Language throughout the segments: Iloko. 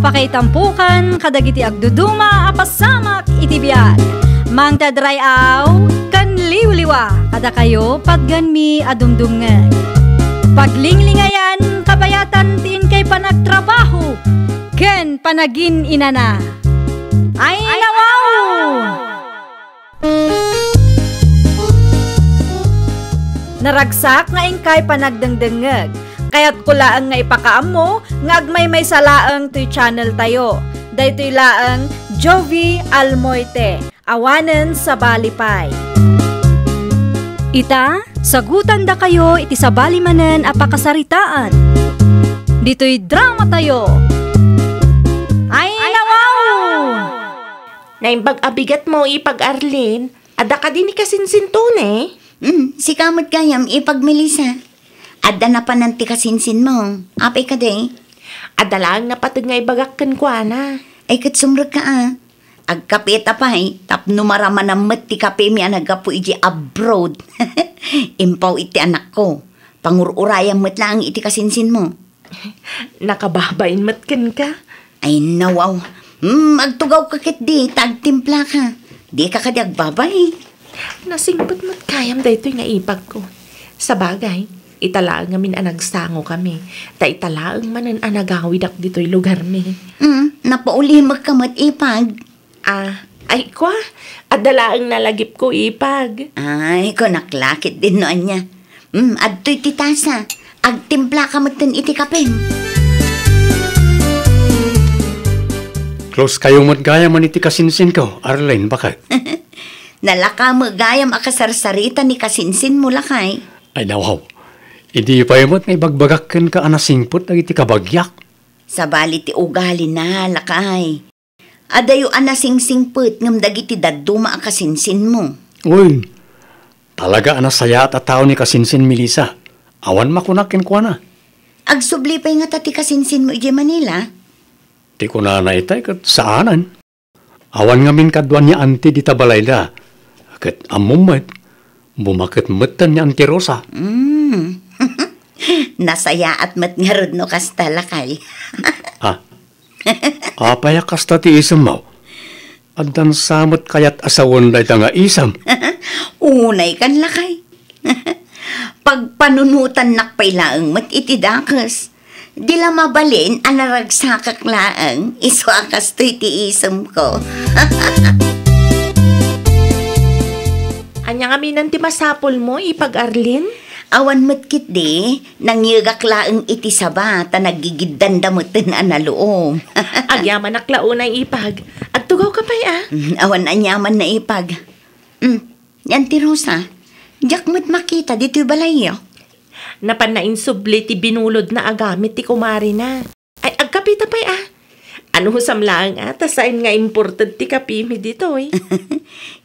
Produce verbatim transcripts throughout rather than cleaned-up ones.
Pakaitampokan kadagiti agduduma a pasamak iti biag. Mangted ray-aw ken liwliwa kadakayo patgenmi a dumdumngeg. Paglinglingayan kabayatan ti inkay panagtrabaho ken panagin-inana. Ay, nawaw! Naragsak nga inkay panagdengdengngeg. Kayatko laeng nga ipakaammo nga agmaymaysa laeng toy channel tayo. Daytoy laeng Jovie Almoite, awanen sabali pay. Ita, sagutandakayo iti sabali manen a pakasaritaan. Ditoy drama tayo. Ay, nawaw! Naimbag a bigatmo, Ipag Arlene. Adda kadi ni kasinsinto ne? Hmm, sika met gayam, Ipag Melissa. Adda napanan ti kasinsinmo. Apay kadi? Adda laeng napateg nga ibagak kenkuana. Ay, ket sumrekka a. Agkape ta pay, tapno maramanam met ti kapemi a naggapu idiay abroad. Impaw iti anakko. Pangur-urayam met laeng iti kasinsinmo. Nakababain met kenka. Ay, nawaw. Hmm, agtugawka ketdi, ta agtimplaka. Dika kadi agbabain. Nasingpet met gayam daytoy nga ipagko. Sabagay, ita laeng ngamin a nagsangokami, ta ita laeng manen a nagawidak ditoy lugarmi. Hmm, napaulimekka met, Ipag. Ah, ay, kwa, adda laeng nalagipko, Ipag. Ay, kunak la ketdin no ania. Hmm, adtoy ti tasa. Agtimplaka metten iti kapem. Close kayo met gayam man iti kasinsinko, Arlene, baket. Nalaka met gayam a kasarsarita ni kasinsinmo, lakay. Ay, nawaw. Idi pay met nga ibagbagak kenka a nasingpet dagiti kabagiak. Sabali ti ugalina, lakay. Adayo a nasingsingpet ngem dagiti dadduma a kasinsinmo. Uy, talaga a nasayaat a tao ni kasinsin Melissa. Awan makunak kenkuana. Agsubli pay ngata ti kasinsinmo idiay Manila? Ti kunana itay ket saanen. Awan ngamin kadua ni Auntie dita balayda. Ket ammom met, bumaket metten ni Auntie Rosa. Mm. Nasayaat met ngarud no kasta, lakay. Ah, Apay a kasta ti isemmo? Addan sa met kayat a sawen dayta nga isem? Unay kan, lakay. Pagpanunotannak pay laeng met iti dakes. Di la mabalin a naragsakak laeng, isu a kastoy ti isemko. Ania ngamin ti masapulmo, Ipag Arlene? Awan met ketdi, nangyegak laeng iti saba, ta naggigiddanda metten a naluom. Agyamanak la unay, Ipag. Agtugawka pay, a? Mm, awan aniaman, Ipag. Mm, yan ti Rosa. Diak met makita ditoy balayyo. Napan nainsubli ti binulodna a gamit ti kumarina. Ay, agkapita pay, a. Anusam laeng, a, ta saan nga imported ti kapimi ditoy.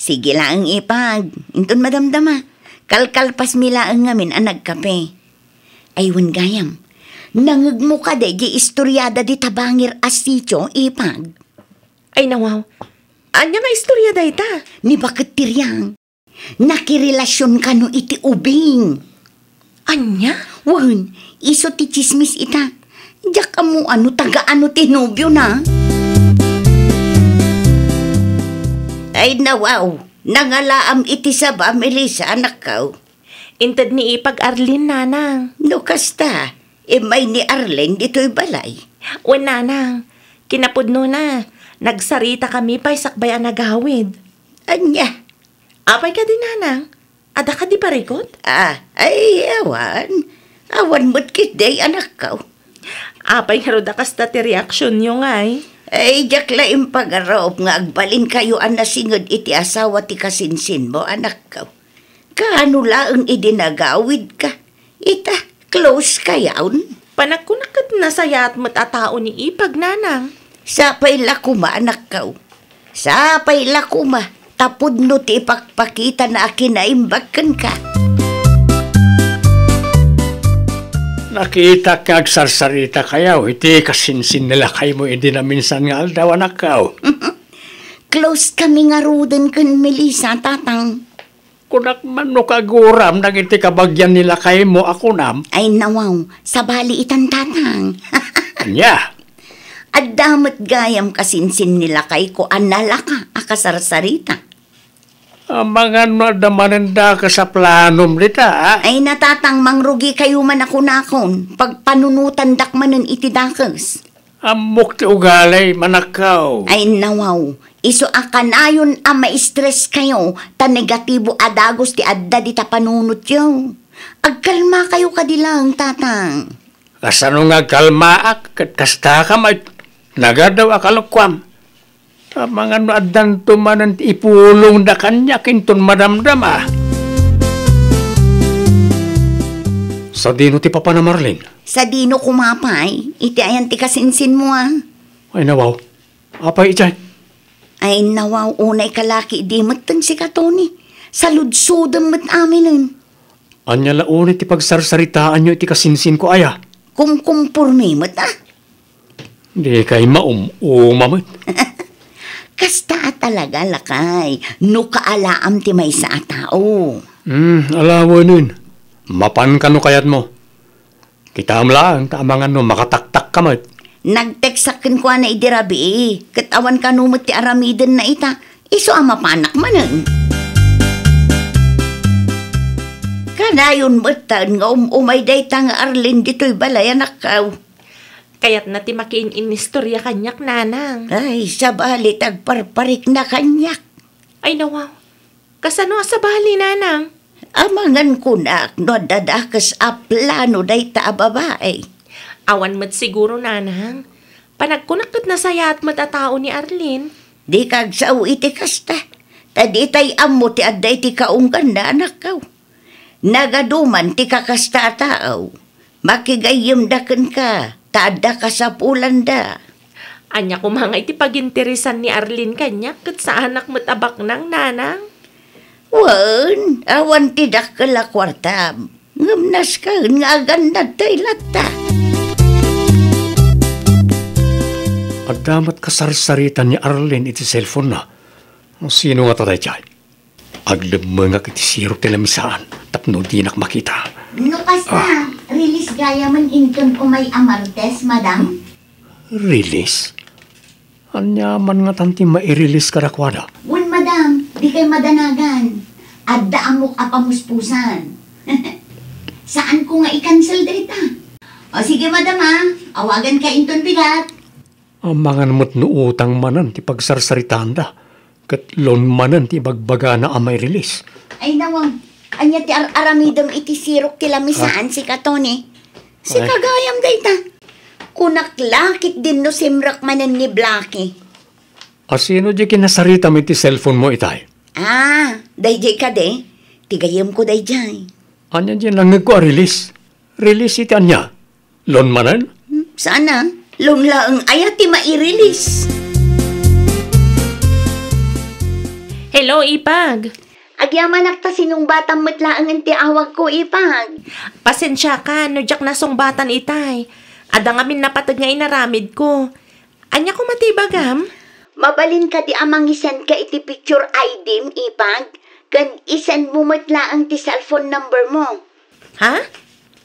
Sige laeng, Ipag. Inton madamdama. Kalkalpasmi laeng ngamin a nagkape. Ay, wen gayam. Nangngegmo kadi di istoriada dita bangir a sitio, Ipag? Ay, nawaw. Ania nga istoria dayta? Ni baket ti riang. Nakirelasion kano iti ubing. Ania? Wen, isu ti tsismis ita. Diak ammo no taga ano ti nobiona. Ay, nawaw, nangalaam iti saba, Melissa, anakko. Inted ni Ipag Arlene, nanang. No kasta, immay ni Arlene ditoy balay. Wen, nanang, kinapudnona, nagsaritakami pay sakbay a nagawid. Ania? Apay kadi, nanang? Adda kadi parikut? Ah, ay, awan. Awan met ketdi, anakko. Apay ngarud a kasta ti reaksionyo, ngay? Ay, diak la impagarup nga agbalinkayo a nasinged iti asawa ti kasinsinmo, anakko. Kaano laeng idi nagawidka? Ita, close kayon? Panagkunak ket nasayaat met a tao ni Ipag, nanang. Sapay la koma, anakko. Sapay la koma, ta pudno ti ipakpakitana a kinaimbag kenka. Nakitak nga agsarsaritakayo iti kasinsin ni lakaymo idi naminsan nga aldaw, anakko. Close kami ngaruden ken Melissa, tatang. Kunak man no kaguram dagiti kabagian ni lakaymo a kunam. Ay, nawaw, sabali itan, tatang. Ania? Adda met gayam kasinsin ni lakayko a nalaka a kasarsarita. Amangan no adda manen dakes a planom dita, a? Ay, natatang, mangrugi kayo man a kunakon, pagpanunotandak manen iti dakes. Ammok ti ugalay, manakkaw. Ay, nawaw, isu a kanayon a ma-stress kayo, ta negatibo a dagus ti adda dita panunotyo. Agkalma kayo kadi laeng, tatang. Kasano nga agkalmaak ket kasta ka met? Nagadaw a kalokuam. Amangan no addanto manen ti ipulongda kaniak inton madamdama. Sadino ti papanam, Arlene? Sadino koma pay? Iti ayan ti kasinsinmo, a? Ay, nawaw. Apay idiay? Ay, nawaw, unay kalaki di met ten sika, Tony. Saludsodem met aminen. Ania la unay ti pagsarsaritaanyo iti kasinsinko, aya? Kumkumpormi met, a? Dikay maum-uma met. Kasta a talaga, lakay, no kaalaam ti maysa a tao. Hmm, alawenen. Mapan kano kayatmo. Kitaem laeng ta amangan no makataktak ka met. Nagteksak kenkuana idi rabii, ket awan kano met ti aramidenna ita, isu a mapanak manen. Kanayon met ten nga um-umay dayta nga Arlene ditoy balay, anakkaw. Kayatna ti makiin-inistorya kaniak, nanang. Ay, sabali ti agparparikna kaniak. Ay, nawaw. Kasano a sabali, nanang? Amangan kunak no adda dakes a plano dayta a babai. Awan met siguro, nanang. Panagkunak ket nasayaat met a tao ni Arlene. Dika agsao iti kasta. Ta ditay ammo ti adda iti kaungganna, anakkaw. Nagaduman ti kakasta a tao. Makigayyemda kenka, ta adda kasapulanda. Ania koma nga iti paginteresan ni Arlene kaniak ket saanak met a baknang, nanang? Wen, awan ti dakkel a kuartam, ngem nasken nga agannad tay latta. Adda met kasarsaritan ni Arlene iti cellphone-na. Sino ngata daydiay? Aglemmengak iti sirok ti lamisaan tapno dinak makita. No kasta, Ah. Release gayamen inton umay a Martes, madam? Release? Ania man ngatan ti mairelease kadakuada? Wen, madam, dikay madanagan. Adda ammok a pamuspusan. Saanko nga i-cancel dayta. O sige, madam, a. Awaganka inton bigat. Amangan met no utang manen ti pagsarsaritaanda, ket loan manen ti ibagbagana a mairelease. Ay, nawang, ania ti ar-aramidem iti sirok ti lamisaan, Ah. sika, Tony? Sika Ay. gayam dayta. Kunak la ketdin no simrek manen ni Blackie. Asino diay kinasaritam iti cellphone-mo itay? Ah, daydiay kadi. Ti gayyemko daydiay. Ania diay nangngegko a release? Release iti ania? Loan manen? Hmm, saan a? Loan laeng aya ti mairelease? Hello, Ipag. Agyamanak ta sinungbatam met laengen ti awagko, Ipag. Pasensiaka no diak nasungbatan itay. Adda ngamin napateg nga inaramidko. Ania koma ti ibagam? Mabalin kadi a mangisend ka iti picture I D-m, Ipag, ken isend mo met laeng ti cellphone number mo. Ha?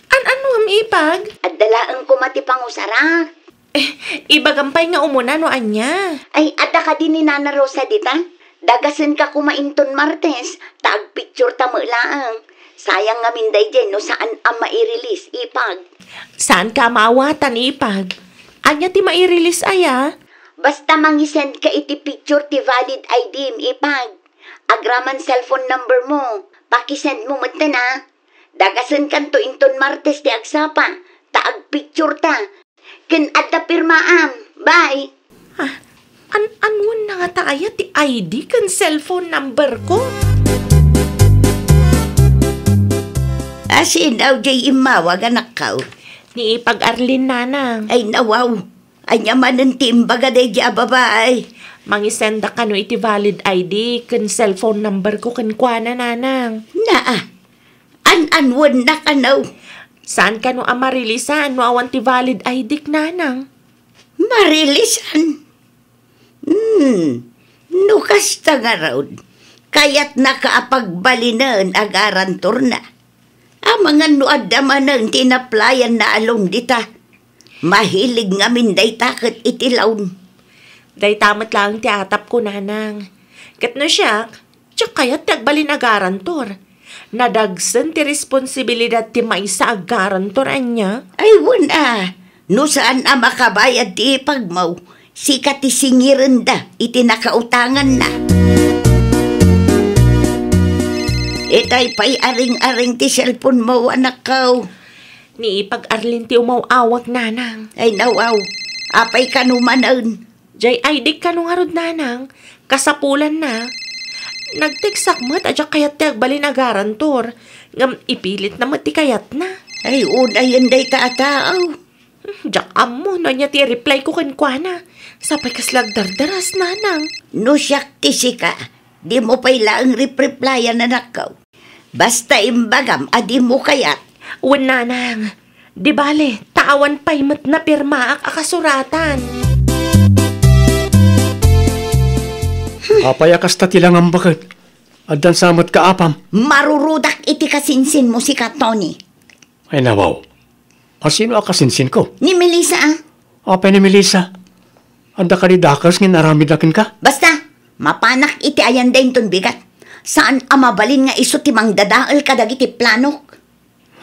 An-anuam, Ipag? Adda laeng koma ti pangusarak. Eh, ibagam pay nga umuna no ania. Ay, adda kadi ni Nana Rosa dita? Dagasenka koma inton Martes, ta agpicture ta met laeng. Sayang ngamin daydiay no saan a mairelease, Ipag. Saanka a maawatan, Ipag. Ania ti mairelease aya? Basta mangisend ka iti picture ti valid I D-m, Ipag. Agraman cellphone number mo. Pakisend mo metten, a. Dagasenkanto inton Martes ti agsapa, ta agpicture ta. Ken adda pirmaam. Bye. Ah, an-anuenna ngata aya ti I D ken cellphone number ko? Asinaw diay immawag, anakkaw? Ni Ipag Arlene, nanang. Ay, nawaw. Ania manen ti imbaga daydiay a babai? Mangisenda kano iti valid I D ken cellphone number ko kenkuana, nanang. Naa. An-anuenna kano? Saan kano a mareleasean no awan ti valid I D-k, nanang? Mareleasean? Hmm. No kasta ngarud, kayatnaka a pagbalinen a garantorna. Amangan no adda manen ti inaplayanna a loan dita. Mahilig ngamin dayta ket iti lawn. Dayta met laeng ti atapko, nanang. Ket no siak, diak kayat ti agbalin a garantor. Nadagsen ti responsibilidad ti maysa a garantor, ania? Ay, wen a, no saan a makabayad ti ipagmo, sika ti singirenda iti nakautanganna. Itay pay aring-aring ti cellphone mo, anakko. Ni Ipag Arlene ti umaw-awag, nanang. Ay, nawaw. Apay kano manen? Jay I D kano ngarud, nanang. Kasapulanna. Nagteksak met a diak kayat ti agbalin a garantor. Ngem ipilitna met ti kayatna. Ay, unayen dayta a tao. Diak ammo no ania ti reply ko kenkuana. Sapay kasla agdardaras, nanang. No siak ti sika, dimo pay laeng repreplyan, anakko. Basta imbagam a dimo kayat. Wen, nanang. Di bale, ta awan pay met napirmaak a kasuratan. Apay a kasta ti langam, baket? Addan sa met kaapam? Marurudak iti kasinsinmo, sika, Tony. Ay, nawaw. A, sino a kasinsinko? Ni Melissa, a. Apay ni Melissa? Adda kadi dakes nga inaramidna kenka? Basta, mapanak iti ayanna inton bigat. Saan a mabalin nga isu ti mangdadael kadagiti planok.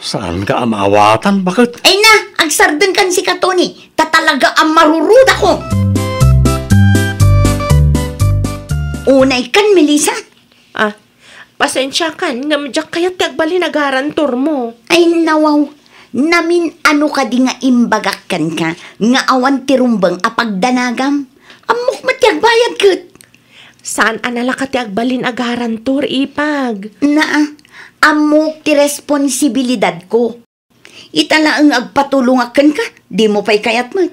Saanka a maawatan, baket? Ay na, agsardengkan, sika, Tony, ta talaga a marurudakon. Unaykan, Melissa. Ah, pasensiakan, ngem diak kayat ti agbalin a garantormo. Ay, nawaw. Namin-ano kadi nga imbagak kenka nga awan ti rumbeng a pagdanagam? Ammok met ti agbayad ket. Saan a nalaka ti agbalin a garantor, Ipag? Naa, ammok ti responsibilidadko. Ita laeng agpatulongak kenka, dimo pay kayat met.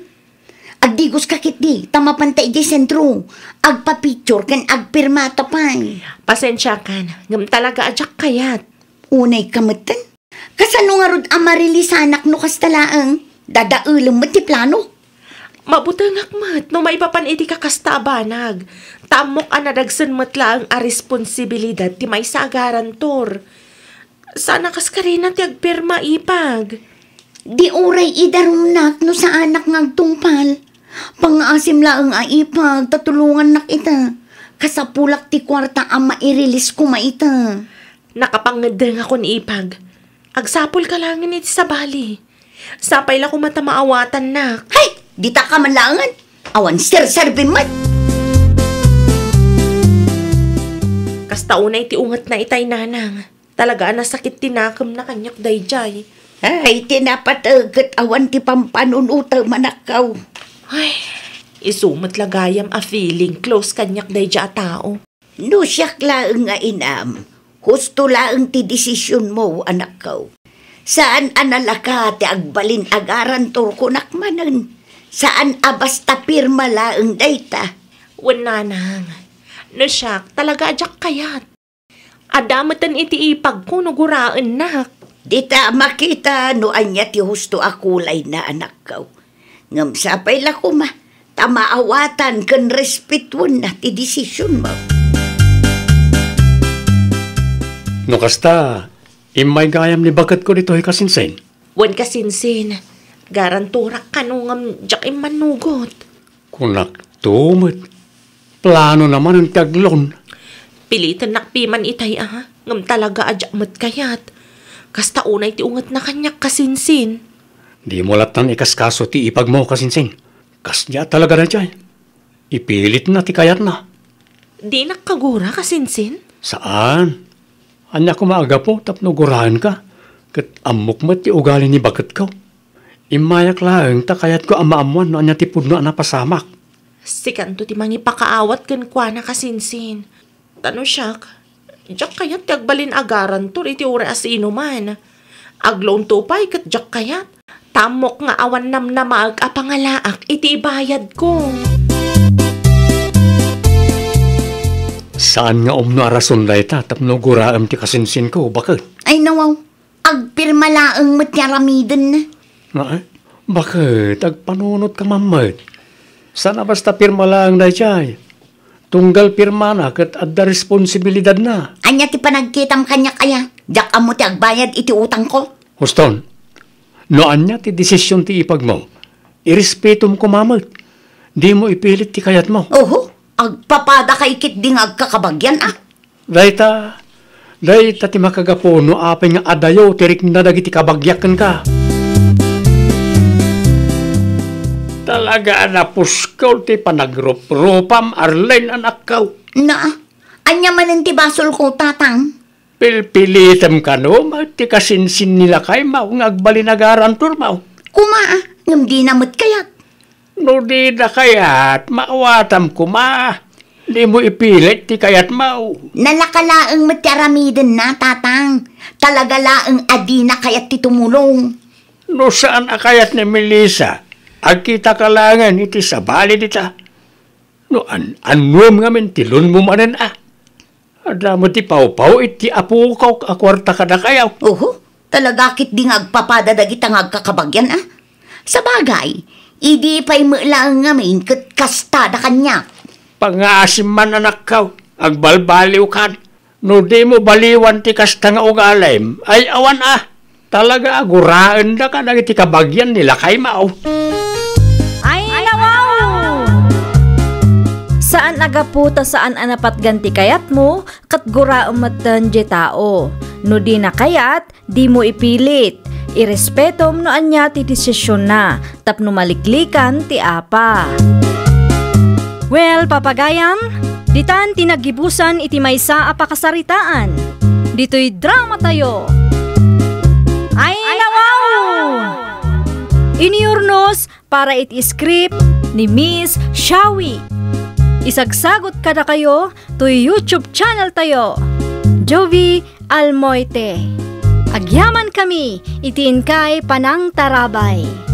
Agdigoska ketdi, ta mapanta idiay sentro. Agpa-picture ken agpirmata pay. Pasensiakan, ngem talaga a diak kayat. Unayka metten? Kasano ngarud a marilisanak no kasta laeng? Dadaelem met ti plano. Mabutengak met no maipapan iti kakasta a banag. Ta ammok a nadagsen met laeng a responsibilidad ti maysa a garantor. Saan a kas karina ti agpirma, Ipag. Di uray idarumnak no saanak nga agtungpal. Pangngaasim laeng a, Ipag, ta tulongannak ita. Kasapulak ti kuarta a mairilis koma ita. Nakapangngedengakon, Ipag. Agsapulka laengen iti sabali. Sapay la koma ta maawatannak. Hay! Ditaka man laengen. Awan serserbim met. Kasta unay ti ungetna itay, nanang. Talaga a nasakit ti nakemna kaniak daydiay. Ay, ti napateg ket awan ti pampanunotem, anakko. Ay, isu met la gayam a feeling close kaniak daydiay a tao. No siak laeng nga inam, husto laeng ti desisionmo, anakko. Saan a nalaka ti agbalin a garantor kunak manen. Saan a basta pirma laeng dayta. Wen, nanang. No siak, talaga a diak kayat. Adda meten iti ipagko no guraennak. Dita makita no ania ti husto a kulayna, anakko. Ngem sapay la koma, ta maawatan ken respetuenna ti desisionmo. No kasta, immay gayam ni baketko ditoy, kasinsin. Wen, kasinsin, garantorak kano ngem diak immanugot. Kunakto met, planona manen ti agloan. Pilitennak piman itay a, ngem talaga a diak met kayat. Kasta unay ti ungetna kaniak, kasinsin. Dimo lattan ikaskaso ti ipagmo, kasinsin. Kasdiay talaga daydiay. Ipilitna ti kayatna. Dinak kagura, kasinsin? Saan. Ania koma a gapu tapno guraenka, ket ammok met ti ugali ni baketko. Immayak laeng ta kayatko a maammoan no ania ti pudno a napasamak. Sikanto ti mangipakaawat kenkuana, kasinsin. Ta no siak, diak kayat ti agbalin a garantor iti uray a sinuman. Agloanto pay ket diak kayat. Ta ammok nga awan namnamaek a pangalaak iti ibayadko. Saan nga umno a rason dayta tapno guraem ti kasinsinko, baket? Ay, nawaw. Agpirma laeng met ti aramidenna. Ay, baket, agpanunotka man met. Saan a basta pirma laeng daydiay. Tunggal pirmana ket adda responsibilidadna. Ania ti panagkitam kaniak aya? Diak ammo ti agbayad iti utangko. Huston, no ania ti desisyon ti ipagmo, irespetom koma met. Dimo ipilit ti kayatmo. Oho, agpapadakay ketdi nga agkakabagian, a. Dayta, dayta ti makagapu no apay nga adayo ti rikna dagiti kabagiak kenka. Talaga a napuskel ti panagruprupam, Arlene, anakko. Na, ania manen ti basolko, Tatang? Pilpilitem kano met ti kasinsin ni lakaymo nga agbalin a garantormo. Koma, a, ngem dina met kayat. No dida kayat, maawatam koma. Dimo ipilit ti kayatmo. Nalaka laeng met ti aramidenna, Tatang. Talaga laeng a dina kayat ti tumulong. No saan a kayat ni Melissa, agkitaka laengen iti sabali dita. No an-, annuem ngamin ti loanmo manen, a. Adda met ti pawpaw iti apok a kuarta kadakayo. Oho, talaga ketdi nga agpapada dagita nga agkakabagian, a. Sabagay, idi pay met laeng ngamin ket kastada kaniak. Pangngaasim man, anakko, agbalbaliwkan. No dimo baliwan ti kasta nga ugalim, ay awan, a. Talaga a guraendaka dagiti kabagian ni lakaymo. Ay, nawaw! Saan a gapu ta saan a napatgan ti kayatmo, ket guraem metten diay tao. No dina kayat, dimo ipilit. Irespetom no ania ti desisionna, tapno maliklikan ti apa. Well, papagayam, ditan ti naggibusan iti maysa a pakasaritaan. Ditoy dramatayo. Ay, nawaw! Inurnos para iti script ni Miss Shawi. Isagsagut kadakayo toy YouTube channel tayo, Jovie Almoite. Agyamankami iti inkay panangtarabay.